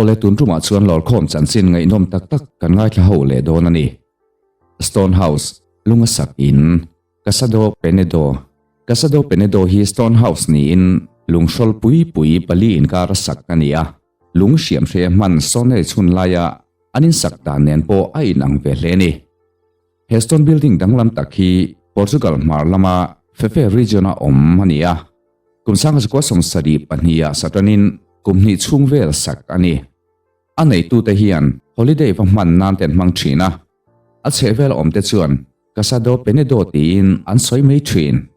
Awle tun tumah chuan lawrkhawm chanchin ngaihnawm tak tak kan ngaithla ho leh dawn a ni. Stone House, lunga sak in, Casado Penedo Casado Penedo hi Stone House niin lunghrawl pui pui pali inkara sak a ni a, lung hriam hre hman Stone Age hun laia an insak dan nen pawh a inang ve hle a ni. He stone building danglam tak hi Portugal hmar lama Fefe region-a awm a ni a, kum sangha 74 ah satanin kum hnih chhung vel sak a ni. A neitute hian holiday va hman nan te an hmang thin a, a chhehvel awmte chuan Casa do Penedo tiin an sawi mai thin.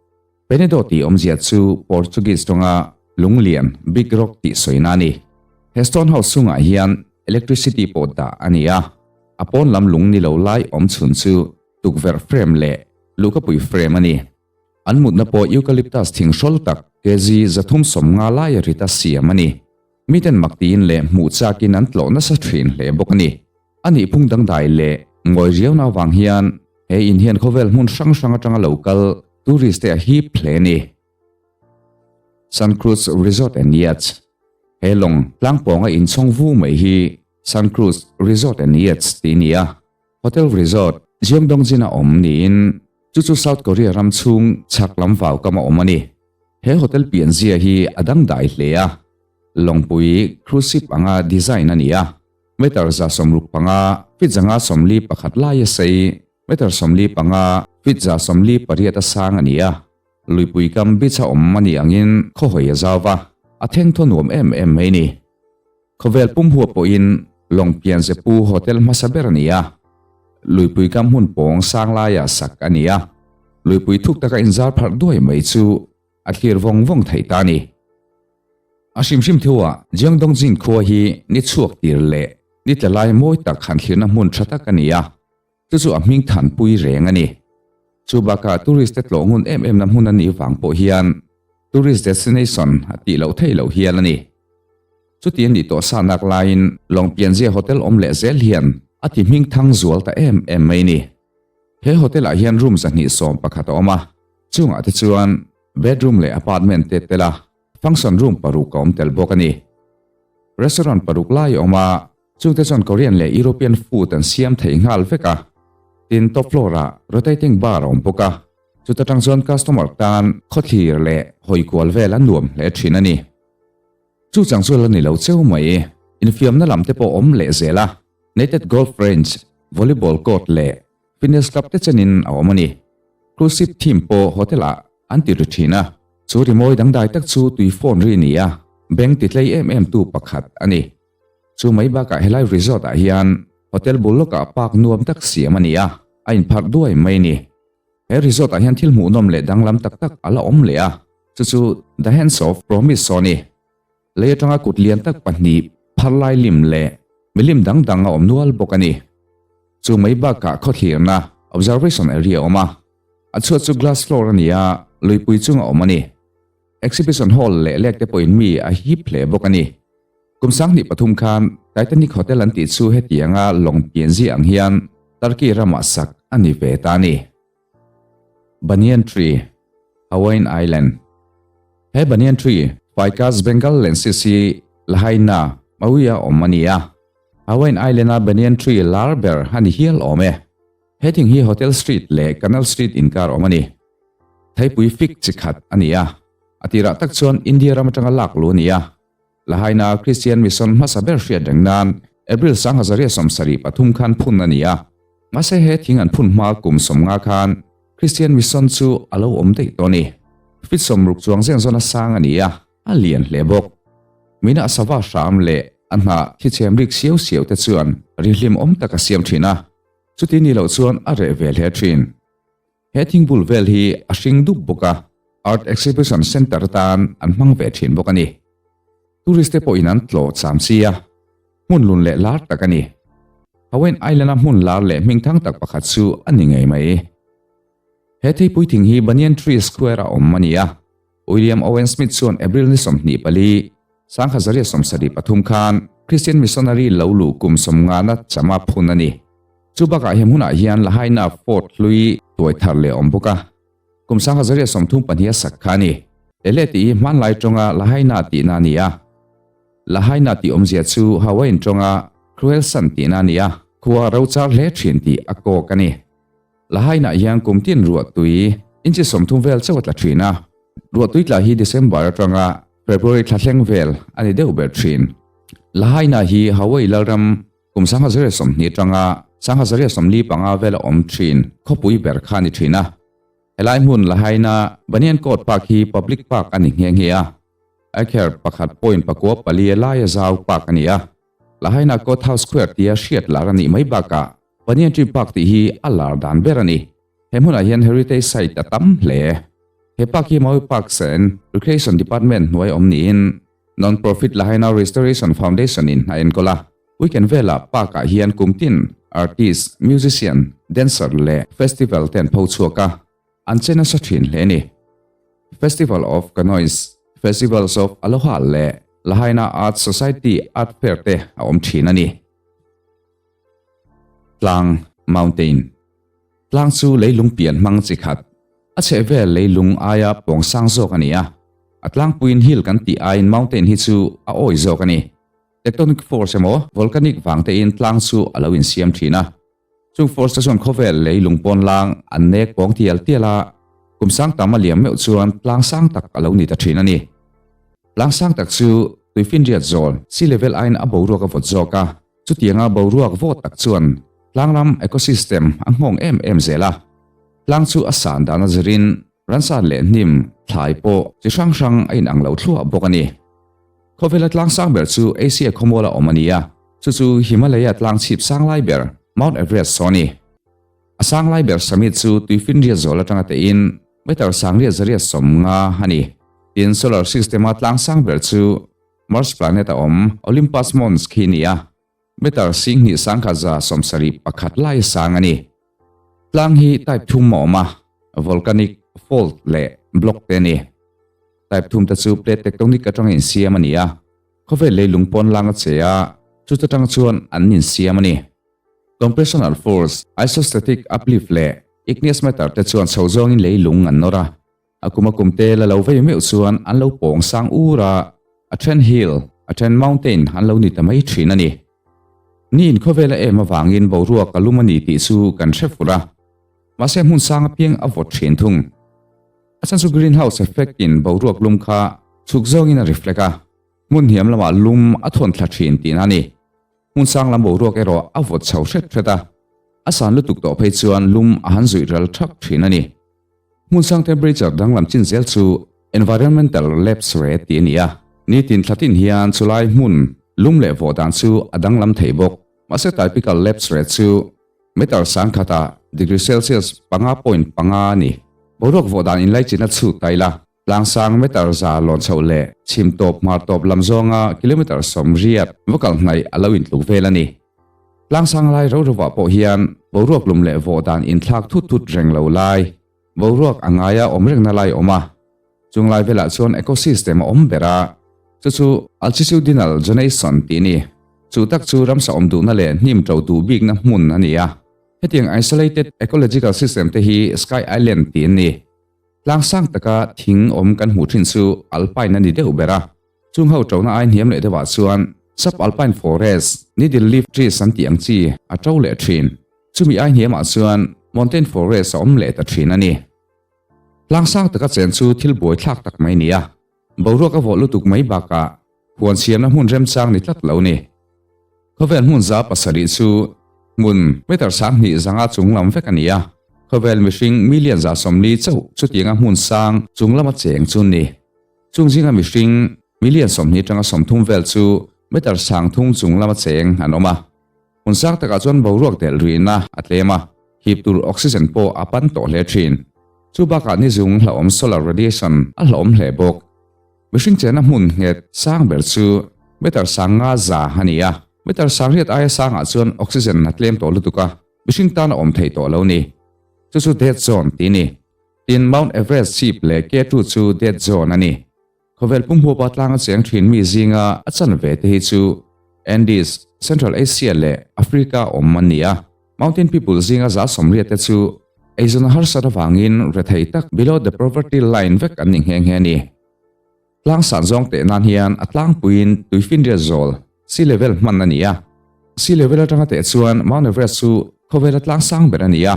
Penedo tih awmzia chu Portuguese tawnga lunglian, big rock, tih sawina a ni. He stone house chungah hian electricity pawh dah a ni a, a pawn lam lung ni lo lai awm chhun chu tukverh frame leh luhkapui frame a ni. An mutna pawh eucalyptus thing hrawl tak kg 350 laia rita siam a ni. Miten mak tiin leh hmuh chakin an tlawh nasa thin hle bawk a ni. A nih phung dangdai leh ngawi riauna avang hian he in hian khawvel hmun hrang hrang atanga lo kal tourist te a hip hle a ni. Sun Cruz Resort and Yachts He lawng tlangpawnga inchhawng vu mai hi Sun Cruz Resort and Yachts tih a ni a. Hotel Resort Jeongdongjin a awm niin chu chu South Korea ram chhung chhak lam vau kam a awm a ni. He hotel pianzia hi a dangdai hle a, lawngpui cruise ship anga design a ni a. Meter 165, feet 141 lai a sei, meter 45, feet 148 a sang a ni a. Luipui kam beach a awm a nih angin khawhawi a zau va, a thengthaw nuam em em mai ni. Khawvel pum huap pawhin lawng pianzepu hotel hmasa ber a ni a. Luipui kam hmun pawng sang laia sak a ni a. Luipui thuk taka inzar pharh duai mai chu a thlir vawng vawng theih ta a ni. A hrim hrim thuah Jiangdongjin khua hi ni chhuak tir leh ni tla lai mawi tak han thlirna hmun tha tak a ni a, chu chu a hming thanpui reng a ni. Chu bakah tourist te tlawh ngun em em na hmun a nih vang pawh hian tourist destination a tih loh theih loh hial a ni. Chuti a nih tawh sa nak laiin Lawngpianzia Hotel awm leh zel hian a ti hming thang zual ta em em mai a ni. He hotel ah hian room 211 a awm a, chungah te chuan bedroom leh apartment te tel a, function room paruk a awm tel bawk a ni. Restaurant paruk lai a awm a, chungte chuan Korean leh European food an siam thei nghal vek a. Tin, top floor ah rotating bar a awm bawk a, chuta tang chuan customer tan khawthlir leh hawikual vel a nuam hle thin a ni. Chu chang chu la ni lo cheu mai, infiamna lam te pawh awm leh zel a. Netted Golf Range, Volleyball Court leh Fitness Club te chenin a awm a ni. Cruise ship team pawh hotel ah an ti ri thin a, chu rimawi dangdai tak chu tui phone ri ni a, bank ti tlei em em tu pakhat a ni. Chu mai bakah helai resort ah hian hotel bul lawkah park nuam tak siam a ni a, a inpharh duai mai a ni. He resort ah hian thil hmuhnawm leh danglam tak tak a la awm leh a, chu chu The Hands of Promise saw a ni. Lei atanga kut lian tak pahnih phar lai lim leh milim dang dang a awm nual bawk a ni. Chu mai bakah khawthlirna, observation area, a awm a. A chhuat chu glass floor a ni a, luipui chunga awm a ni. Exhibition hall leh lek te pawhin mi a hip hle bawk a ni. Kum 2003 khan Titanic Hotel an tih chu hetianga lawng pianzia ang hian Turkey ramah sak a ni ve ta a ni. Banyan Tree, Hawaiian Island He Banyan Tree, Ficus bengalensis hi Lahaina, Maui-a awm a ni a. Hawaiian Island-a Banyan Tree lar ber a ni hial awm e. He thing hi Hotel Street leh Canal Street inkar awm a ni. Theipui fig chi khat a ni a. A tirah tak chuan India ram atanga lak lu a ni a. Lahaina Christian Mission hmasa ber hriat reng nan April 1973 khan phun a ni a. Mahse he thing an phun hma kum 50 khan Christian Mission chu a lo awm daih tawh a ni. Feet 60 chuang zeng zawn a sang a ni a, a lian hle bawk. Mina sava hram leh a hnah thi chhem rik siau siau te chuan ri hlim awm tak a siam thin a, chuti ni loh chuan a reh ve hle thin. He thingbul vel hi a hring dup bawk a, Art Exhibition Centre atan an hmang ve thin bawk a ni. Tourist te pawhin an tlawh cham si a, hmun lun leh lar tak a ni. Hawaiian Island-a hmun lar leh hmingthang tak pakhat chu a ni ngei mai. He theipui thing hi Banyan Tree Square-a awm a ni a, William Owen Smith chuan April ni 24, 1973 khan Christian Missionary lo luh kum 50na chama phun a ni. Chu bakah he hmunah hian Lahaina Fort hlui tuai thar leh a awm bawk a, kum 1932 a sak kha a ni. Lele tih hi hmanlai tawnga Lahaina tihna a ni a. Lahaina tih awmzia chu Hawaiian tawnga Cruel Sun tihna a ni a, khua rochar hle thin tih a kawk a ni. Lahaina hian kum tin ruahtui inchi 30 vel chauh a tla thin a, ruahtui tla hi December atanga February thla thleng vel a ni deuh ber thin. Lahaina hi Hawaii lalram kum 1920 atanga 1945 vela awm thin khawpui ber kha a ni thin a. Helai hmun Lahaina Banyan Court Park hi public park a ni nghe nghe a, acre pakhat point pakua pali laia zau park a ni a. Lahaina Court House Square tia hriat lar a nih mai bakah Banyan Tree Park tih hi a lar dan ber a ni. He hmunah hian heritage site a tam hle. He park hi Maui Parks and Recreation Department hnuai awm niin non-profit Lahaina Restoration Foundation in a enkawl a. Weekend velah park ah hian kum tin artist, musician, dancer leh festival te an pho chhuak a, an che nasa thin hle a ni. Festival of Canoes, Festivals of Aloha leh Lahaina Arts Society Art Fair te a awm thin a ni. Tlang, Mountain, Tlang chu leilung pian hmang chi khat, a chhehvel leilung aia pawng sang zawk a ni a, a tlangpuiin hill kan tih aiin mountain hi chu a awi zawk a ni. Tectonic force emaw volcanic vang tein tlang chu a lo insiam thin a. Chung force te chuan khawvel lei lungpawn lang an nek pawng tial tial a, kum sang tam a liam meuh chuan tlang sang tak a lo ni ta thin a ni. Tlang sang tak chu tuifinriat zawl, sea level aiin a boruak a vawt zawk a, chutianga boruak vawt tak chuan tlang ram ecosystem a nghawng em em zel a. Tlang chu a san dan a zirin ransa leh hnim thlai pawh chi hrang hrang a inang lo thluah bawk a ni. Khawvela tlang sang ber chu Asia khawmuala awm a ni a, chu chu Himalaya tlang chhip sang lai ber Mount Everest saw a ni. A sang lai ber summit chu tuifinriat zawl atanga tein meter sangriat zariat 50 a ni. Tin, solar system-a tlang sang ber chu Mars planet-a awm Olympus Mons khi a ni a, meter 10,000 171 lai sang a ni. Tlang hi type thum a awm a, volcanic, fault leh block te a ni. Type thum te chu plate tectonic atanga insiam a ni a, khawvel leilung pawn lang a che a, chuta tang chuan an insiam a ni. Compressional force, isostatic uplift leh igneous matter te chuan chho zawngin leilung an nawr a, a kum a kum te la lo vei meuh chuan an lo pawng sang ur a, a then hill, a then mountain an lo ni ta mai thin a ni. Ni in khawvela em avangin boruak a lum a ni tih chu kan hre fur a, mahse hmun sang apiang a vawt thin thung. A chhan chu greenhouse effect in boruak lum kha chhuk zawngin a reflect a, hmun hniam lamah lum a thawn thla thin tihna a ni. Hmun sang lam boruak erawh a vawt chho hret hret a, a san lutuk tawh phei chuan lum a han zuih ral thak thin a ni. Hmun sang temperature danglam chin zel chu environmental lapse rate tih a ni a, nitin thla tin hian chulai hmun lum leh vawh dan chu a danglam thei bawk. Mahse typical lapse rate chu Meter sangkhatah degree Celsius 5.5 a ni. Boruak vawh dan inlaichin a chhut ta ila, tlangsang meter za lawn chhoh leh chhim tawp hmar tawp lam zawnga kilometer 80 va kal hnaih a lo intluk vel a ni. Tlangsang lai ro rovah pawh hian boruak lum leh vawh dan inthlak thut thut reng lo lai, boruak a ngaia awm rengna lai awm a. Chung lai velah chuan ecosystem a awm ber a, chu chu altitudinal zonation tih a ni. Chu tak chu ramsa awm duhna leh hnim to duh bikna hmun a ni a. Hetiang isolated ecological system te hi sky island tih an ni. Tlang sang taka thing awm kan hmuh thin chu alpine a ni deuh ber a. Chung ho tona ai hniam leh deuhah chuan subalpine forest, needle leaf trees an tih ang chi a to leh thin. Chumi ai hniamah chuan mountain forest a awm leh ta thin a ni. Tlang sang taka chen chu thil buaithlak tak mai a ni a, boruak a vawh lutuk mai bakah huan siamna hmun remchang ni tlat lo ni. Khawvel hmun 700 chu hmun meter 20 zanga chung lam vek a ni a, khawvel mihring million 140 chauh chutianga hmun sang chung lama cheng chu ni. Chung zinga mihring million 20 tanga 30 vel chu meter 3000 chung lama cheng an awm a. Hmun sang takah chuan boruak delh rihna a tlem a, hip tur oxygen pawh a pan tawh hle thin. Chu bakah nizung hlauhawm solar radiation a hlauhawm hle bawk. Mihring chenna hmun nghet sang ber chu meter 500 a ni a, meter 800 aia sangah chuan oxygen a tlem tawh lutuk a, mihring tan a awm thei tawh lo ni. Chu chu dead zone tih a ni. Tin, Mount Everest chhip leh K2 chu dead zone a ni. Khawvel pumhuapa tlanga cheng thin mi zinga a chanve te hi chu Andes, Central Asia leh Africa awm an ni a. Mountain people zinga 80% te chu eizawn harsat avangin rethei tak below the poverty line vek an ni nghe nghe a ni. Tlang san zawng teh nan hian a tlangpuiin tuifinriat zawl, sea level, hman a ni a. Sea level atanga teh chuan Mount Everest chu khawvela tlang sang ber a ni a.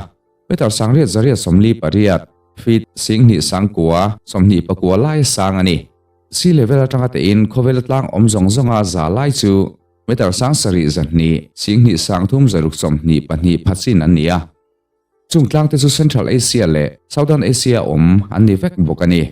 Meter sangriat zariat 48, feet, 20 sangkua, 29 lai sang a ni. Sea level atanga tehin khawvela tlang awm zawng zawnga za lai chu meter 7 2 20 3 6 24 phatsin an ni a. Chung tlangte chu Central Asia leh Southern Asia awm an ni vek bawk a ni.